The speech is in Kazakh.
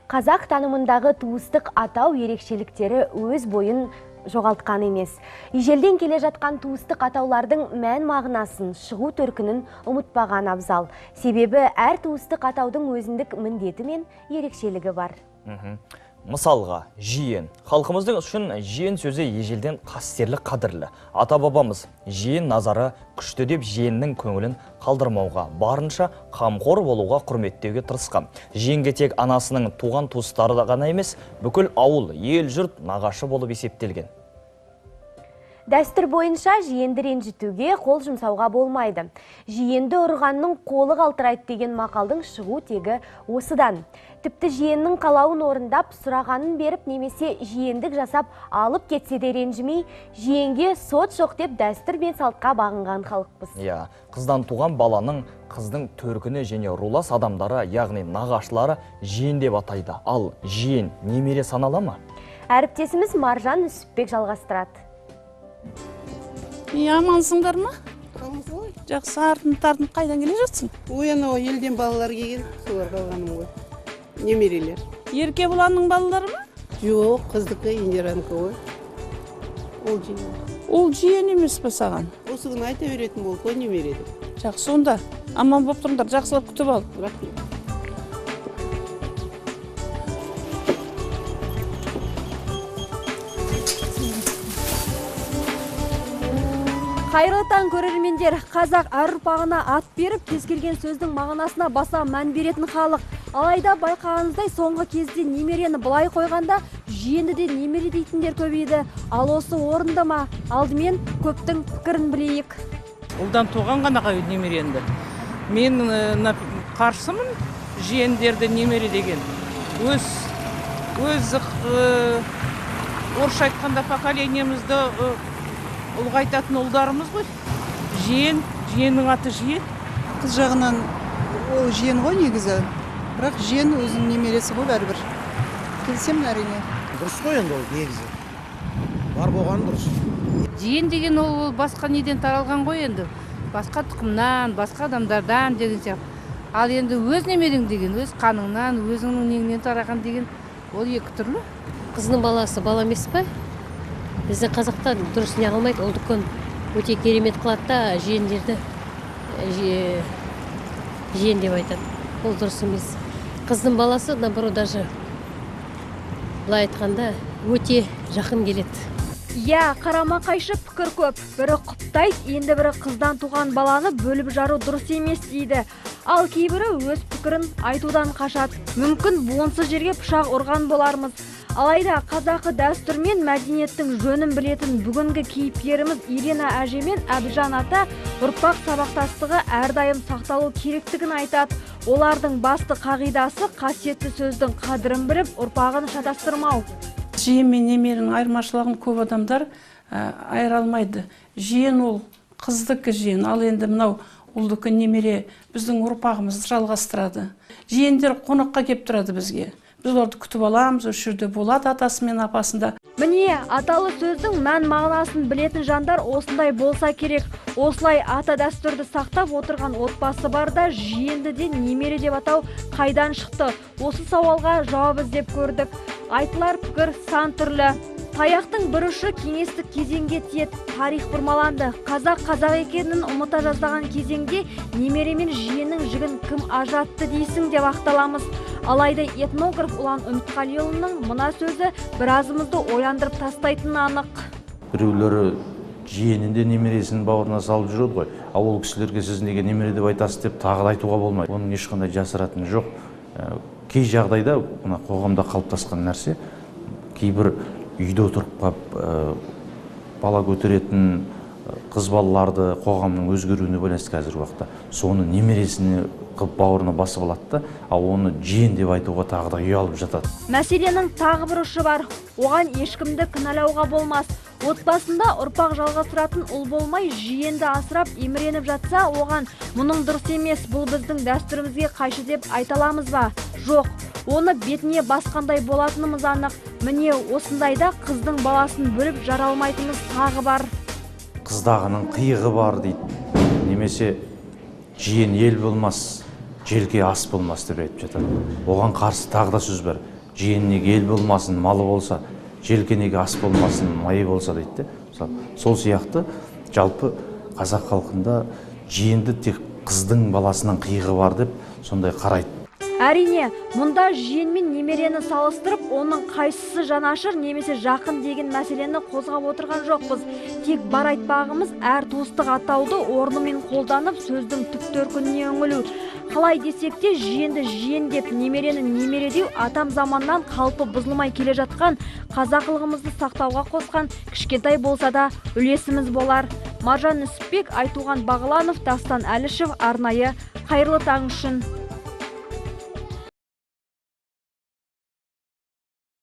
Қазақ танымындағы туыстық атау ерекшеліктері өз бойын жоғалтқан емес. Ежелден келе жатқан туыстық атаулардың мән мағынасын, шығу төркінін ұмытпаған абзал. Себебі әр туыстық атаудың өзіндік міндеті мен ерекшелігі бар. Мысалға, жиен. Халқымыздың үшін жиен сөзі ежелден қастерлі, қадірлі. Ата-бабамыз жиен назары күшті деп жиеннің көңілін қалдырмауға, барынша қамқор болуға, құрметтеуге тырысқан. Жиенге тек анасының туған туыстары да ғана емес, бүкіл ауыл, ел, жұрт нағашы болып есептелген. Дәстүр бойынша жиенді ренжітуге, қол жұмсауға болмайды. Жиенді ұрғанның қолы қалтырайды деген мақалдың шығу тегі осыдан. Тіпті жиеннің қалауын орындап, сұрағанын беріп, немесе жиендік жасап алып кетсе де ренжімей, жиенге сот жоқ деп дәстүр мен салтқа бағынған халықпыз. Иә, қыздан туған баланың қыздың төркіні және рулас адамдары, яғни нағашылары жиен деп атайды. Ал жиен немере санала ма? Әріптесіміз Маржан Үсіпбек жалғастырады. Амансыңдар ма? Жақсы, артын-тартын қайдан келе жатсың? Ой, анау елден балалар келген, соларға алғаным ғой. Немерелер. Еркебұланның балалары ма? Жоқ, қыздікі, Индиранікі ғой. Ол жиен. Ол жиен емес пе саған? Осы күні айта беретін болды ғой, немере деп. Жақсы, онда аман болып тұрыңдар, жақсылап күтіп ал. Рахмет. Қайырлы таң, көрермендер. Қазақ әр ұрпағына ат беріп, кез келген сөздің мағынасына баса мән беретін халық. Алайда байқағаныңыздай, соңғы кезде немерені былай қойғанда жиенді де немере дейтіндер көбейді. Ал осы орынды ма? Алдымен көптің пікірін білейік. Ұлдан туған ғана немеренді. Мен қарсымын жиендерді немере деген. Өз орысша айтқанда поколениемізді ұлғайтатын ұлдарымыз ғой. Жиен, жиеннің аты жиен. Қыз жағынан ол жиен ғой негізі. Бірақ жиен өзінің немересі ғой бәрібір. Келісемін әрине. Дұрыс қой енді ол негізі. Бар болғаны дұрыс. Жиен деген ол басқа неден таралған ғой енді. Басқа тұқымнан, басқа адамдардан деген сияқты. Ал енді өз немерең деген, өз қаныңнан, өзіңнің неңнен тараған деген ол екі түрлі. Қызының баласы бала емес пе? Біздің қазақтар дұрыс не қылмайды, ол дүкен өте керемет қылады да, жиендерді жиен деп айтады. Ол дұрыс емес. Қыздың баласы, наоборот, даже былай айтқанда өте жақын келеді. Иә, қарама-қайшы пікір көп. Бірі құптайды, енді бірі қыздан туған баланы бөліп жару дұрыс емес дейді. Ал кейбірі өз пікірін айтудан қашады. Мүмкін буынсыз жерге пышақ ұрған болармыз. Алайда қазақы дәстүр мен мәдениеттің жөнін білетін бүгінгі кейіпкеріміз Ирина әже мен Әбжан ата ұрпақ сабақтастығы әрдайым сақталу керектігін айтады. Олардың басты қағидасы қасиетті сөздің қадірін біліп, ұрпағын шатастырмау. Жиен мен немеренің айырмашылығын көп адамдар айыра алмайды. Жиен ол қыздікі жиен, ал енді мынау ұлдікі немере біздің ұрпағымызды жалғастырады. Жиендер қонаққа кеп тұрады бізге. Біз оларды күтіп аламыз, осы жерде болады атасы мен апасында. Міне, аталы сөздің мән мағынасын білетін жандар осындай болса керек. Осылай ата дәстүрді сақтап отырған отбасы барда жиенді де немере деп атау қайдан шықты? Осы сауалға жауап іздеп көрдік. Айтылар пікір сан түрлі. Таяқтың бір ұшы кеңестік кезеңге тиеді. Тарих бұрмаланды. Қазақ қазақ екенін ұмыта жаздаған кезеңде немере мен жиеннің жігін кім ажыратты дейсің деп ақталамыз. Алайда этнограф Ұлан Үмітқалиұлының мына сөзі біразымызды ойландырып тастайтыны анық. Біреулері жиенін де немересін бауырына салып жүреді ғой. Ал ол кісілерге сіз неге немере деп айтасыз деп тағы да айтуға болмайды. Оның ешқандай жасыратыны жоқ. Кей жағдайда мына қоғамда қалыптасқан нәрсе, кейбір үйде отырып қап бала көтеретін қыз балаларды қоғамның өзгеруіне байланысты қазіргі уақытта соны немересіне қылып бауырына басып алады да, ал оны жиен деп айтуға тағы да ұялып жатады. Мәселенің тағы бір ұшы бар. Оған ешкімді кінәлауға болмас. Отбасында ұрпақ жалғастыратын ұл болмай, жиенді асырап еміреніп жатса, оған мұның дұрыс емес, бұл біздің дәстүрімізге қайшы деп айта аламыз ба? Жоқ, оны бетіне басқандай болатынымыз анық. Міне, осындайда қыздың баласын бөліп жара алмайтынымыз тағы бар. Қыздағының қиығы бар дейді, немесе жиен ел болмас, желке ас болмас деп айтып жатады. Оған қарсы тағы да сөз бар. Жиеніне ел болмасын, малы болса, желкенеге ас болмасын, майы болса дейді де. Мысалы, сол сияқты жалпы қазақ халқында жиенді тек қыздың баласының қиығы бар деп сондай қарайды. Әрине, мұнда жиен мен немерені салыстырып, оның қайсысы жанашыр немесе жақын деген мәселені қозғап отырған жоқпыз. Тек бар айтпағымыз, әр туыстық атауды орнымен қолданып, сөздің түп төркініне үңілу. Қалай десек те, жиенді жиен деп, немерені немере деу атам заманнан қалпы бұзылмай келе жатқан қазақылығымызды сақтауға қосқан кішкентай болса да үлесіміз болар. Маржан Нүсіпбек, Айтуған Бағланов, Дастан Әлішев, арнайы «Қайырлы таң» үшін.